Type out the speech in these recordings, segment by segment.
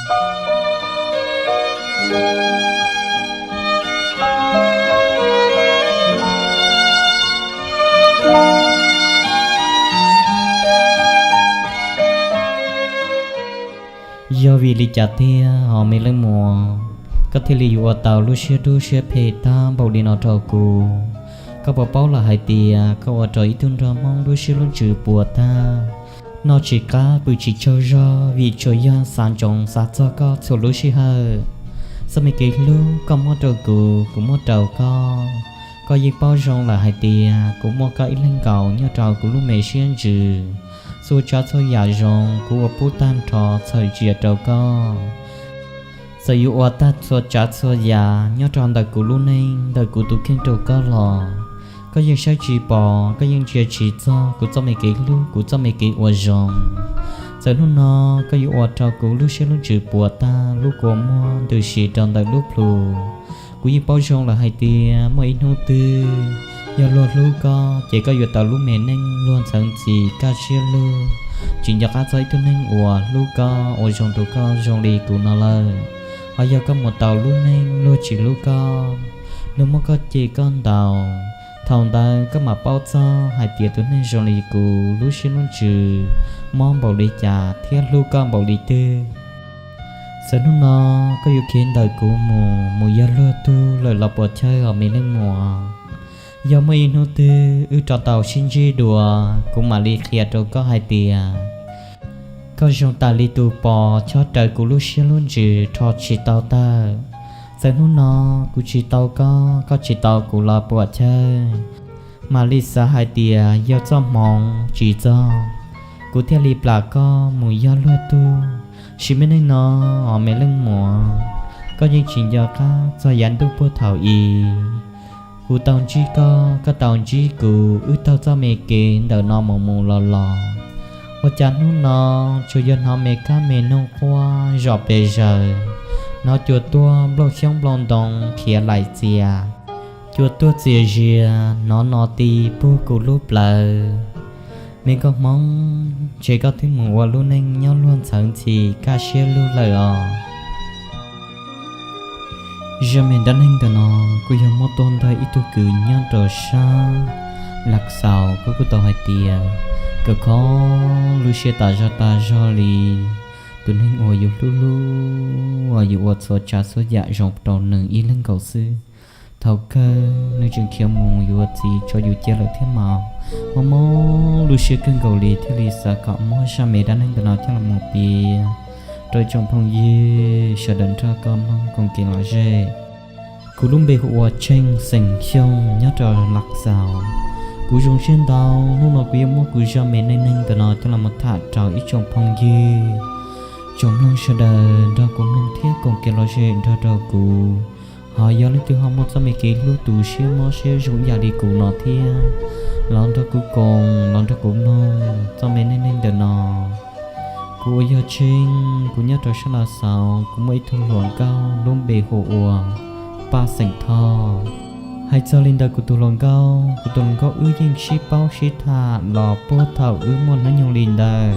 Yog vim li cas tiag os me leej muam, koj thiaj li yuav ua tau lub siab dub siab phem tag npaum li no rau kuv? Koj puas paub lawm hais tias koj ua rau ib tug nraug Hmoob lub siab lub ntsws puas tag, noj tsis qab pw tsis tsaug zog vim tsuas yog xav ntsoov xav txog koj txhua lub sij hawm. Txoj me kev hlub koj muab rau kuv, kuv muab rau koj, koj yeej paub zoo lawm hais tias kuv muaj koj ib leeg nkaus nyob rau kuv lub me siab ntsws. Txhua tsav txhua yam zoo kuv ua pub tag nrho txhawm ntsia rau koj. Txawm yuav ua tag txhua tsav txhua yam nyob rau ntawm kuv lub neej ntawm kuv tus kheej rau koj los, koj yeej saib tsis pom, koj yeej ntsia tsis txog kuv txoj me kev hlub, kuv txoj me kev ua zoo. Txawm hnub no koj yuav ua rau kuv lub siab lub ntsws puas tag, lub kua muag ntws si rau ntawm lub plhu, kuv yeej paub zoo lawm hais tias muaj ib hnub twg yog luag hlub koj ces koj yuav tau lub me neej luag ntxhawv ntxhi kaj siab lug, tsis nco qab txog ib tug neeg uas hlub koj ua zoo rau koj zoo li kuv no lawm. Ho yog koj mus tau lub neej luag tsis hlub koj, luag muab koj cem koj ntaus, thaum ntawd koj mam paub txog hais tias tus neeg zoo li kuv lub siab lub ntsws mob npaum li cas thiab hlub koj npaum li twg. Txawm hnub no koj yuav khiav ntawm kuv mus, mus yog luag tug lawm los puas chawj os me leej muam. Yog muaj ib hnub twg wb rov tau sib ntsib dua, kuv mam li qhia rau koj hais tias koj zoo tas li tus pos chob rawv kuv lub siab lub ntsws rho tsis tau tawm. Txawm hnub no kuv tsis tau koj, koj tsis tau kuv los puas chawj. Mam li xav hais tias yog txoj hmoov tsis txog, kuv thiaj li plam koj mus yog luag tug. Sim me neej no os me leej muam, koj yeej tsis nco qab txog yav ntuj puag thaum i. Kuv tau ntsib koj, koj tau ntsib kuv, wb taug txoj me kev ntawm no mus mus los los. Ua cas hnub no tsuas yog hnov me kab me noog quaj zom pes zaws, hnov cua tuaj nplooj xyoob nplooj ntoo khiav laim txias, cua tuaj txias zias hnov no ti puag kuv lub plawv. Me nkauj Hmoob, ntshe koj twb mus ua lub neej nyob luag ntxhawv ntxhi kaj siab lug lawm os. Zaj me dab neeg ntawm no kuj yog muab tuaj ntawm ib tug kwv nyob rau sab Lav Xaus, koj kuj tau hais tias kawm khob lub siab tas zog tas zog li. Tus neeg uas yus hlub hlub uas yus ua txhua tsav txhua yam zoo rau nws ib leeg nkaus xwb, thaum kawg nws tseem khiav mus yuav txiv tso yus cia lawm thiab mas. Mob mob lub siab kawg nkaus li thiaj li xav kom muab zaj me dab neeg ntawm no coj los mus piav rau ib tsoom phooj ywg sawv daws nrog koj mloog koom kev lom zem. Kuv lub npe hu ua Tsheej xeem Xyooj nyob rau Lav Xaus. Kuv zoo siab ntau hnub no kuv yuav muab kuv zaj me neej neeg ntawm no coj los mus tham rau ib tsoom phooj ywg, tsoom mloog sawv daws nrog kuv mloog thiab koom kev lom zem nrog rau kuv. Ho yog leej twg ho muaj txoj me kev hlub tu siab mob siab zoo yam li kuv no thiab, los nrog kuv koom los nrog kuv mloog txoj me neej neeg ntawm no. Kuv uas yog Tsheej, kuv nyob rau sab Lav Xaus, kuv muaj ib tug hluas nkauj lub npe hu ua Paj xeem Thoj. Hais txog li ntawm kuv tus hluas nkauj, kuv tus hluas nkauj wb yeej sib paub sib tham los puag thaum wb muaj hnub nyoog li ntawm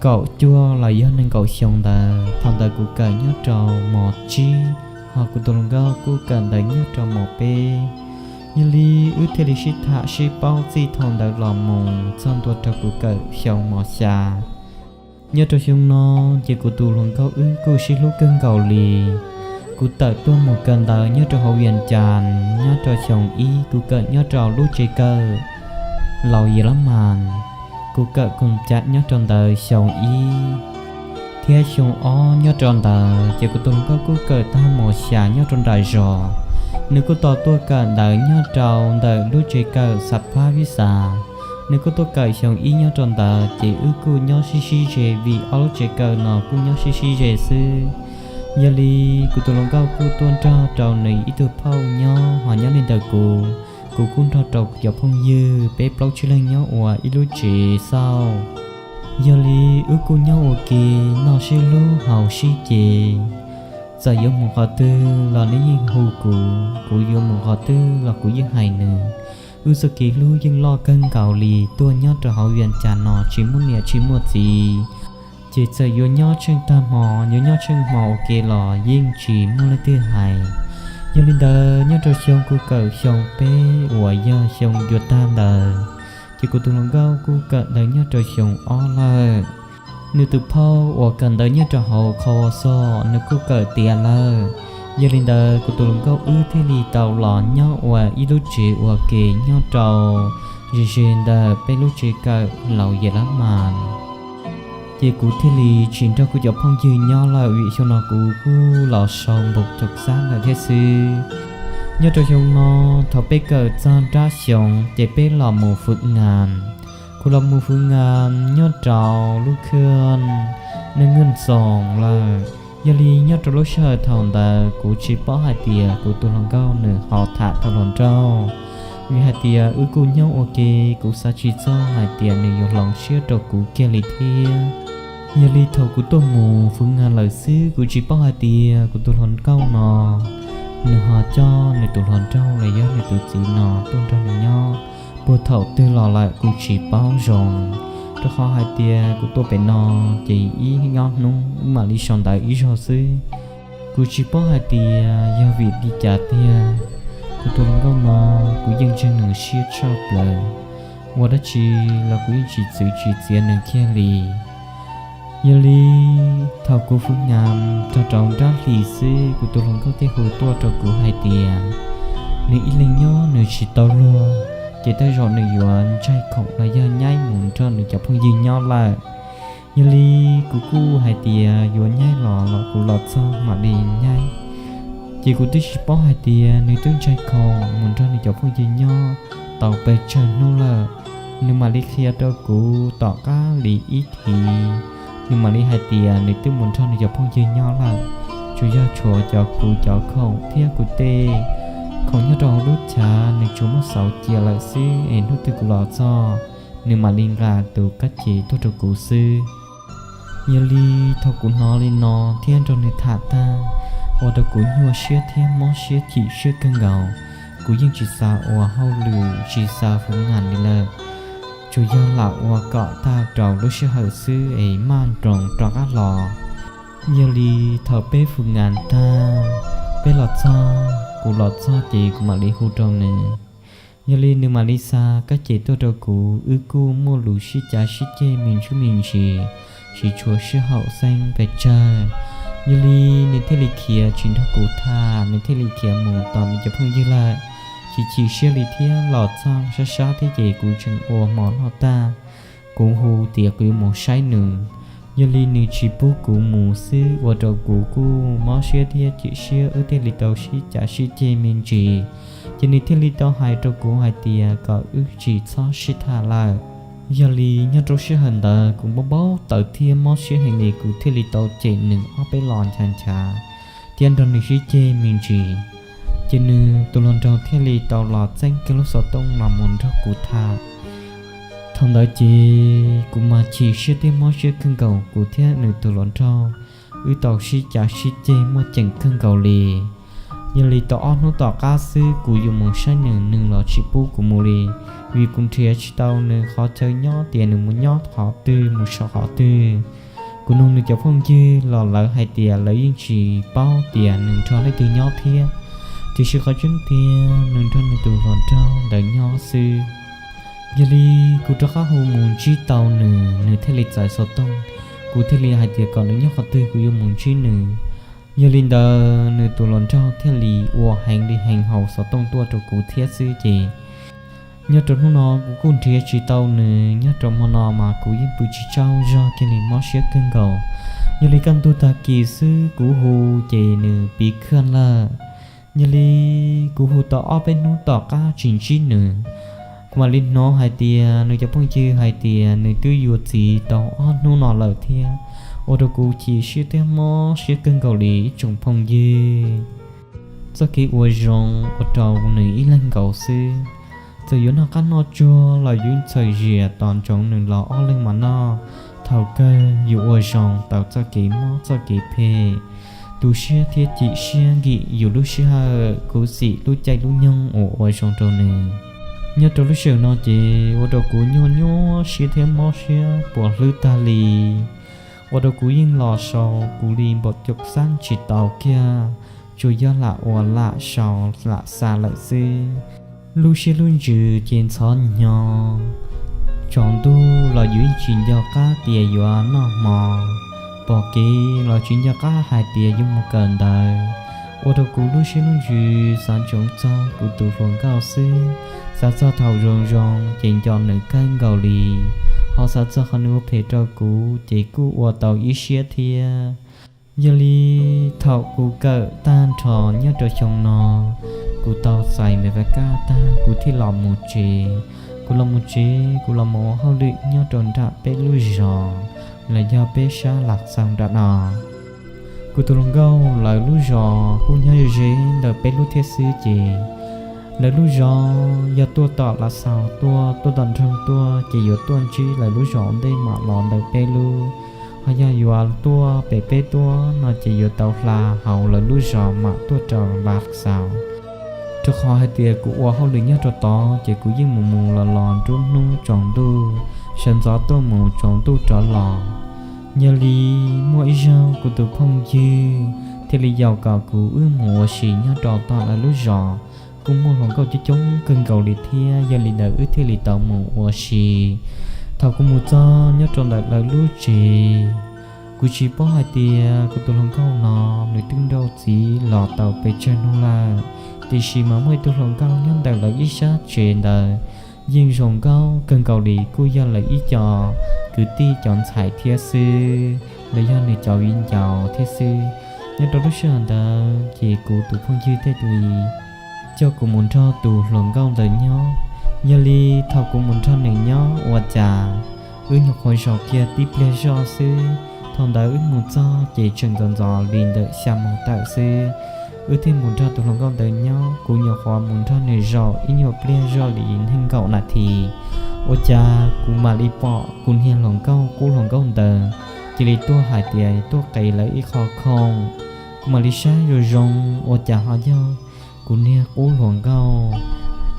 kaum cuaj los yog nees nkaum xyoo ntawd. Thaum ntawd kuv kawm nyob rau mos tsib, ho kuv tus hluas nkauj kuj kawm ntawv nyob rau mos peb. Yog li wb thiaj li sib tham sib paub txij thaum ntawd los mus txog ntua rau kuv kawm xyoo mos xya. Nyob rau xyoo no ces kuv tus hluas nkauj wb kuj sib hlub kawg nkaus li. Kuv tawm tuaj mus kawm ntawv nyob rau hauv Vias Cas nyob rau xyoo ib, kuv kawm nyob rau lub tsev kawm Laus Yas Lab Mas. Kuv kawm koom cam nyob rau ntawd xyoo ib thiab xyoo ob nyob rau ntawd ces kuv tus hluas nkauj kuj kawm tag mos xya nyob rau nram zos. Nws kuj tau tuaj kawm ntawv nyob rau ntawm lub tsev kawm Xav Phab Vib Xas. Nws kuj tuaj kawm xyoo ib nyob rau ntawd ces wb kuj nyob sib sib ze vim ob lub tsev kawm no kuj nyob sib sib ze xwb. Yog li kuv tus hluas nkauj kuj tuaj nrog rau nws ib tug phauj nyob, ho nyob li ntawm kuv, kuv kuj nrog rau kuv cov phooj ywg peb plaub tsib leeg nyob ua ib lub tsev xauj. Yog li wb kuj nyob ua ke, noj sib hlub haus sib ce. Txawm yuav mus qhov twg los nws yeej hu kuv, kuv yuav mus qhov twg los kuv yeej hais nws. Wb txoj kev hlub yeej loj kawg nkaus li, tuaj nyob rau hauv Vias Cas no tsis muaj niam tsis muaj txiv, Ces txawm yuav nyob tsheej tag hmo, yuav nyob tsheej hmo ua ke los yeej tsis muaj leej twg hais. Yog li ntawd nyob rau xyoo kuv kawm xyoo peb uas yog xyoo yuav tag ntawd, ces kuv tus hluas nkauj kuj kawm ntawv nyob rau xyoo ob lawm. Nws tus phauj uas kawm ntawv nyob rau hauv Kho Xo, nws kuj kawm tiav lawm. Yog li ntawd kuv tus hluas nkauj wb thiaj li tau los nyob ua ib lub tsev ua ke nyob rau ze ze ntawm peb lub tsev kawm Laus Yas Lab Mas. Ces kuv thiaj li tsis nrog kuv cov phooj ywg nyob lawm vim xyoo no kuv kuj los sau npaum caum xab lawm thiab xwb. Nyob rau xyoo no, thaum peb kawm txog nrab xyoo ces peb los mus fwm ngas. Kuv los mus fwm ngas nyob rau lub khaj neej nkeeg xoos lawm. Yog li nyob rau lub sij hawm thaum ntawd kuv tsis paub hais tias kuv tus hluas nkauj nws ho tham tau hluas nraug, vim hais tias wb kuj nyob ua ke, kuv xav tsis txog hais tias nws yuav hloov siab rau kuv kiag li thiab. Yog li thaum kuv tuaj mus fwm ngas lawm xwb, kuv tsis paub hais tias kuv tus hluas nkauj no nws ho coj nws tus hluas nraug los yog nws tus txiv no tuaj nrog nws nyob puag thaum twg los lawm kuv tsis paub zoo. Rau qhov hais tias kuv tuaj pem no ces ib ob hnub mam li sau ntawv ib zaug xwb. Kuv tsis paub hais tias yog vim li cas tiag, kuv tus hluas nkauj no kuv yeej ntseeg nws siab tshaj plaws, ua dab tsi los kuv yeej tsis txwv tsis txiav nws kiag li. Yog li thaum kuv fwm ngas rau rau nrab hlis xwb, kuv tus hluas nkauj thiaj hu tuaj rau kuv hais tias nws ib leeg nyob nws tsis tau luag, ces tej zaum nws yuav ntsaig khoom los yog nyaib mus nrog nws cov phooj ywg nyob lawm. Yog li kuv kuj hais tias yuav nyaib los los kuv los txog mam li nyaib. Ces kuv twb tsis paub hais tias nws twb ntsaig khoom mus nrog nws cov phooj ywg nyob tau pes tsawg hnub lawm. Nws mam li qhia rau kuv tom qab li ib thiv, nws mam li hais tias nws twb mus nrog nws cov phooj ywg nyob lawm, tsuas yog tshuav cov kuv cov khoom thiab kuv tej khoom nyob rau hauv lub chav nws tsuas muab xauv cia lawm xwb es hnub twg kuv los txog, nws mam li nqa tus kab ces tuaj rau kuv xwb. Yog li thaum kuv hnov li no thiab nrog nws tham tag, ua rau kuv nyuaj siab thiab mob siab chim siab kawg nkaus. Kuv yeej tsis xav ua hauj lwm tsis xav fwm ngas li lawm, tsuas yog lam ua kom tag rau lub sij hawm xwb es maj nroos rov qab los. Yog li thaum peb fwm ngas tag, peb los txog, kuv los txog ces kuv mam li hu rau nws. Yog li nws mam li xa kab ces tuaj rau kuv, wb kuj muaj lus sib cav sib ceg me ntsuj me ntsis, tsis tshua sib haum xeeb pes tsawg. Yog li nws thiaj li khiav tsis nrog kuv tham, nws thiaj li khiav mus tom nws cov phooj ywg lawm. Chim chim siab li thiab los txog sab sab thiab ces kuv tseem ua hmo noj tag, kuv hu tias kuv yuav mus saib nws. Yog li nws tsis pub kuv mus xwb ua rau kuv kuj mob siab thiab chim siab, wb thiaj li tau sib cav sib ceg me ntsis. Ces nws thiaj li tau hais rau kuv hais tias kom wb tsis txhob sib tham lawm. Yog li nyob rau sij hawm ntawd kuv npau npau taws thiab mob siab heev li, kuv thiaj li tau cem nws ob peb los nchav nchav thiab nrog nws sib ceg me ntsis. Ces nws tus hluas nraug thiaj li tau los txeeb kiag lub xov tooj los mus nrog kuv tham. Thaum ntawd ces kuv mas chim siab thiab mob siab kawg nkaus, kuv thiab nws tus hluas nraug wb tau sib cav sib ceg muaj ceem kawg nkaus li. Yog li tau ob hnub tom qab xwb kuv yuav mus saib nws, nws los tsis pub kuv mus li, vim kuv nrhiav tsis tau nws qhov chaw nyob tias nws mus nyob qhov twg mus so qhov twg. Kuv nug nws cov phooj ywg los lawv hais tias lawv yeej tsis paub tias nws nrog leej twg nyob thiab, tiam sis qhov tseeb tiag nws nrog nws tus hluas nraug ntawd nyob xwb. Yog li kuv rov qab hu mus ntsib tau nws, nws thiaj li txais xov tooj, kuv thiaj li hais tias kom nws nyob qhov twg kuv yuav mus ntsib nws. Yog li ntawd nws tus hluas nraug thiaj li ua heev li heev hauv xov tooj tuaj rau kuv thiab xwb ces nyob rau hnub no kuv kuj nrhiav tsis tau nws, nyob rau hmo no mas kuv yeej pw tsis tsaug zog kiag li, mob siab kawg nkaus. Yog li kaj ntug tag kis xwb kuv hu ces nws piv khaj lawm. Yog li kuv hu tau ob peb hnub tom qab tsis ntsib nws, kuv mam li hnov hais tias nws cov phooj ywg hais tias nws twb yuav txiv tau ob hnub no lawm thiab, ua rau kuv chim siab thiab mob siab kawg nkaus li ib tsoom phooj ywg. Txoj kev ua zoo ua rau nws ib leeg nkaus xwb. Txawm yuav noj qab noj tsuag los yuav txhawm zias tos ntsoov nws los ob leeg mas noj. Thaum kawg yus ua zoo tau txoj kev mob txoj kev phem, tu siab thiab chim siab nkim yus lub sij hawm khuv xim lub caij lub nyoog uas ua zoo rau nws. Nyob rau lub sij hawm no ces ua rau kuv nyuaj nyuaj siab thiab mob siab puas hlwb tag li. ua rau kuv yeej los sau kuv li npaum caum xab tsis tau kiag, tsuas yog lam ua lam sau lam xa lawm xwb. Lub siab lub ntsws ces ntxhov hnyo, tsaus ntuj los yus yeej tsis nco qab tias yuav noj hmo, pom kev los tsis nco qab hais tias yuav mus kawm ntawv, ua rau kuv lub siab lub ntsws xav ntsoov txog kuv tus hluas nkauj xwb. Xav txog thaum zoo zoo ces nco nws kawg nkaus li, ho xav txog qhov nws ua phem rau kuv ces kuj ua tau ib siab thiab. Yog li thaum kuv kawm tag nrho nyob rau xyoo no, kuv tau txais me va kaj tag kuv thiaj los mus tsev. Kuv los mus tsev, kuv los mus ua hauj lwm nyob rau nram peb lub zos, los yog peb sab Lav Xaus nram no. Kuv tus hluas nkauj lawv lub zos kuj nyob ze ze ntawm peb lub thiab xwb ces lawv lub zos yog tuaj tom Lav Xaus tuaj, tuaj tom nroog tuaj ces yuav tuaj ntsib lawv lub zos ntej mam los ntawm peb lub. Ho yog yuav tuaj pem peb tuaj no ces yuav tau hla hauv lawv lub zos mam tuaj rau Lav Xaus. Rau qhov hais tias kuv ua hauj lwm nyob rau tod ces kuv yeej mus mus los los nruab hnub tsaus ntuj, sawv ntxov tuaj mus tsaus ntuj rov los. Yog li muaj ib zaug kuv tus phooj ywg thiaj li yaum kom kuv wb mus ua si nyob rau tom lawv lub zos, kuj muaj hluas nkauj coob coob kawg nkaus li thiab, yog li ntawd wb thiaj li tau mus ua si. Thaum kuv mus txog nyob rau ntawm lawv lub tsev, kuv tsis paub hais tias kuv tus hluas nkauj no nws twb nrauj txiv los tau pes tsawg hnub lawm, tiam sis mas muaj ib tug hluas nkauj nyob ntawm lawv ib sab tsev ntawd, yeej zoo nkauj kawg nkaus li, kuj yog lawv ib co kwv tij cov ntxhais thiab xwb, los yog nws cov viv ncaus thiab xwb. Nyob rau lub sij hawm ntawd ces kuv tus phooj ywg thiaj li coj kuv mus nrog tus hluas nkauj ntawd nyob. Yog li thaum kuv mus nrog nws nyob ua cas wb nyuam qhuav zaum kiag tib pliag zoj xwb, thaum ntawd wb mus txog ces tseem ntxov ntxov li ntawm xya moos tawm xwb. Wb thiaj mus nrog tus hluas nkauj ntawd nyob, kuv nyuam qhuav mus nrog nws zaum ib nyuag pliag zoj li nees nkaum nas this, ua cas kuv mam li pom kuv niag hluas nkauj qub hluas nkauj ntawd cia li tuaj hais tias tuaj qev lawv ib qho khoom. Kuv mam li saib zoo zoo, ua cas ho yog kuv niag qub hluas nkauj.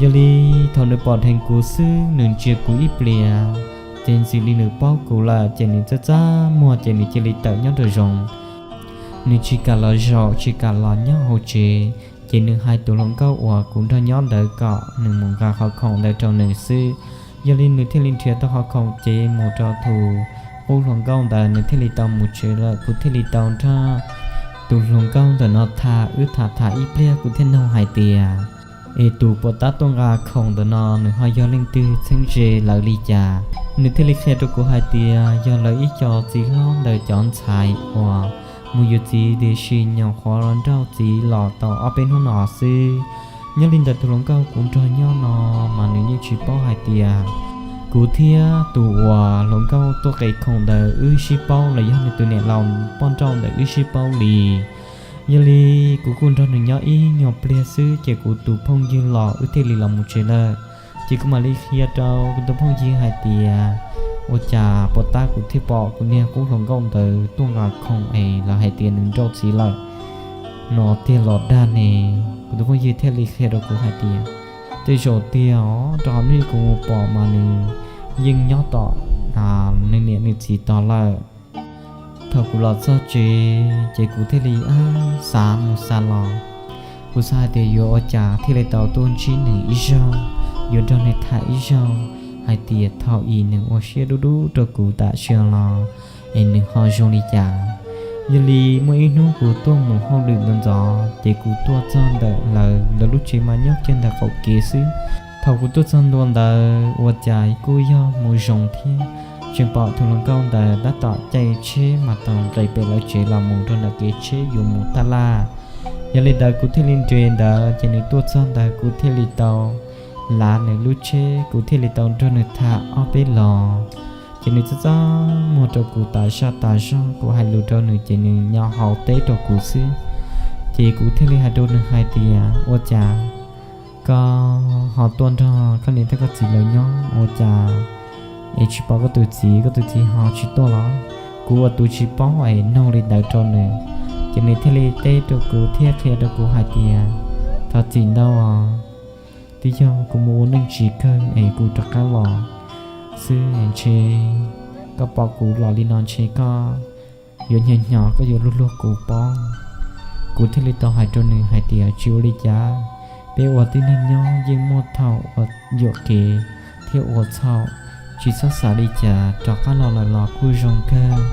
Yog li thaum nws pom dheev kuv xwb nws ntsia kuv ib pliag, ces ntxim li nws paub kuv lawm ces nws txaj txaj muag ces nws cia li tawm nyob rau zoov. Nws tsis kam los zaum tsis kam los nyob hauv tsev, ces nws hais tus hluas nkauj uas kuv nrog nyob ntawd kom nws mus nqa qhov khoom ntawd rau nws xwb. Yog li nws thiaj li nrhiav tau qhov khoom ces mus rau tus qub hluas nkauj ntawd, nws thiaj li tau mus tsev lawm. Kuv thiaj li tau nrog tus hluas nkauj ntawm no tham, wb tham tham ib pliag kuv thiaj nug hais tias, es tus puas tab tuaj nqa khoom ntawm no nws ho yog leej twg txheeb ze lawv li cas? Nws thiaj li qhia rau kuv hais tias yog lawv ib co txiv hlob ntawm cov ntxhais uas mus yuav txiv tiam sis nyuam qhuav nrauj txiv los tau ob peb hnub no xwb. Nyob li ntawm tus hluas nkauj kuv nrog nyob no mas nws yeej tsis paub hais tias kuv thiab tus uas hluas nkauj tuaj qev khoom ntawd wb sib paub los yog nws tus niam laus poj nrauj ntawd wb sib paub li. Yog li kuv kuj nrog nws nyob ib nyuag pliag xwb ces kuv tus phooj ywg los wb thiaj li los mus tsev lawm. Ces kuv mam li qhia rau kuv tus phooj ywg hais tias, ua cas puas tab kuv thiaj pom kuv niag qub hluas nkauj ntawd tuaj nqa khoom es lawv hais tias nws nrauj txiv lawm no tiag los dag ne? Kuv tus phooj ywg thiaj li qhia rau kuv hais tias, tej zaum tiag os, rau qhov hnub kuv mus pom mas nws yeej nyob tom nws niam nws txiv tod lawm. Thaum kuv los txog tsev ces kuv thiaj li xav mus xav los, kuv xav hais tias yuav ua cas thiaj li tau tuaj ntsib nws ib zaug, yuav nrog nws tham ib zaug, hais tias thaum ub nws ua siab dub dub rau kuv tam sim no los es nws ho zoo li cas. Yog li muaj ib hnub kuv tuaj mus hauj lwm ntxov ntxov ces kuv tuaj txog ntawm lawv, lawv lub tsev mas nyob kiag ntawm qaum kev xwb. Thaum kuv tuaj txog ntua ntawd ua cas kuj yog hmo zoo thiab, tseem pom tus hluas nkauj ntawd tab tom caij tsheb mas tau nqes pem lawv tsev los mus rau ntawm kev tsheb yuav mus taj laj. Yog li ntawd kuv thiaj li nres ntawd ces nws tuaj txog ntawd kuv thiaj li tau lav nws lub tsheb, kuv thiaj li tau nrog nws tham ob peb los. Ces nws txaj txaj muag rau kuv tas zaj tas zog, kuv hais lus rau nws ces nws nyo hau teb rau kuv xwb. Ces kuv thiaj li hais rau nws hais tias, ua cas koj ho tuaj nrog koj niam thiab koj txiv lawv nyob ua cas es tsis pom koj tus txiv, koj tus txiv ho tsis tuaj los? Kuv ua tus tsis paub es nug li ntawd rau nws, ces nws thiaj li teb rau kuv thiab qhia rau kuv hais tias, thov txim ntau os, twb yog kuv mus ua neej tsis kawg es kuv rov qab los xwb, ntshe koj pom kuv los li no ntshe koj yuav hnyo hnyo koj yuav luag luag kuv pob. Kuv thiaj li tau hais rau nws hais tias tsis ua li cas, peb ua tib neeg nyob yeej muaj thaum ua yuam kev thiab ua txhaum, tsis txhob xav li cas, rov qab los lawm los kuj zoo kawg,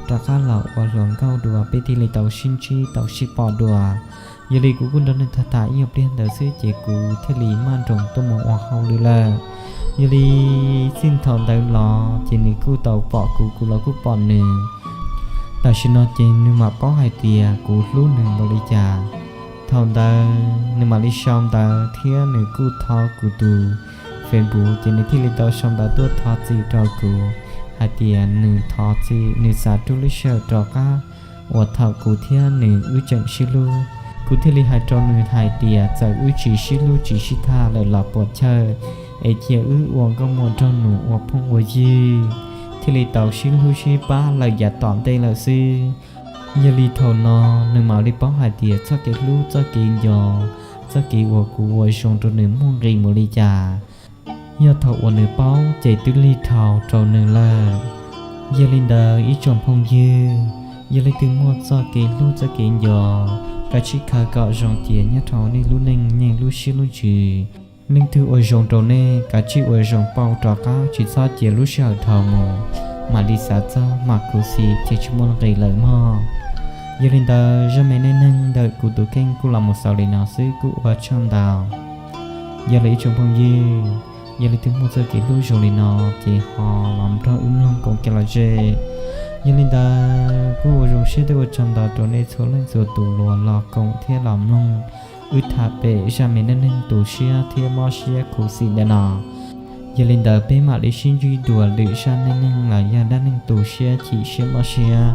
rov qab los ua hluas nkauj dua peb thiaj li tau sib ntsib tau sib pom dua. Yog li kuv kuj nrog nws tham tham ib nyuag pliag ntawd xwb ces kuv thiaj li maj nroos tuaj mus ua hauj lwm lawm. Yog li txij thaum ntawd los ces nws kuj tau pom kuv, kuv los kuj pom nws. Tam sim no ces nws mam paub hais tias kuv hlub nws npaum li cas. Thaum ntawd nws mam li sau ntawv thiab nws kuj thov kuv tus Facebook ces nws thiaj li tau sau ntawv tuaj thov txim rau kuv hais tias nws thov txim, nws xav rub lub sij hawm rov qab uas thaum kuv thiab nws wb tseem sib hlub. Kuv thiaj li hais rau nws hais tias txawm wb tsis sib hlub tsis sib tham lawm los puas chawj, es cia wb ua nkauj muam nraug nus ua phooj ua ywg, thiaj li tau sib hlub sib pab lawm yav tom ntej lawm xwb. Yog li thaum no nws mam li paub hais tias txoj kev hlub txoj kev nco, txoj kev uas kuv ua zoo rau nws muaj nqis mus li cas, yog thaum uas nws paub ces twb lig dhau rau nws lawm. Yog li ntawd ib tsoom phooj ywg, yog leej twg muaj txoj kev hlub txoj kev nco, kav tsij khaws kom zoo cia nyob rau nej lub neej nyob lub siab lub ntsws. Leej twg ua zoo rau nej kav tsij ua zoo pauj rov qab, tsis txhob cia lub sij hawm dhau mus mam li xav txog mam khuv xim ces tsis muaj nqis lawm mog. Yog li ntawd zaj me neej neeg ntawm kuv tus kheej kuj los mus xaus li no xwb, kuj ua tsaug ntau. Yog li ib tsoom phooj ywg, yog leej twg muaj txoj kev hlub zoo li no ces ho los nrog wb mloog koom kev lom zem. Yog li ntawd kuj ua zoo siab thiab ua tsaug ntau rau nej txhua leej txhua tus uas los koom thiab los mloog wb tham pem zaj me neej neeg tu siab thiab mob siab khuv xim ntawm no. Yog li ntawd peb mam li sib ntsib dua lwm zaj neej neeg los yog dab neeg tu siab chim siab mob siab.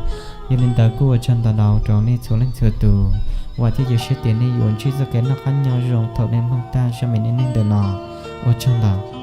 Yog li ntawd kuj ua tsaug ntau ntau rau nej txhua leej txhua tus, vam thiab cia siab tias nej yuav ntsib txoj kev noj qab nyob zoo thaum nej mloog tag zaj me neej neeg ntawm no. Ua tsaug ntau.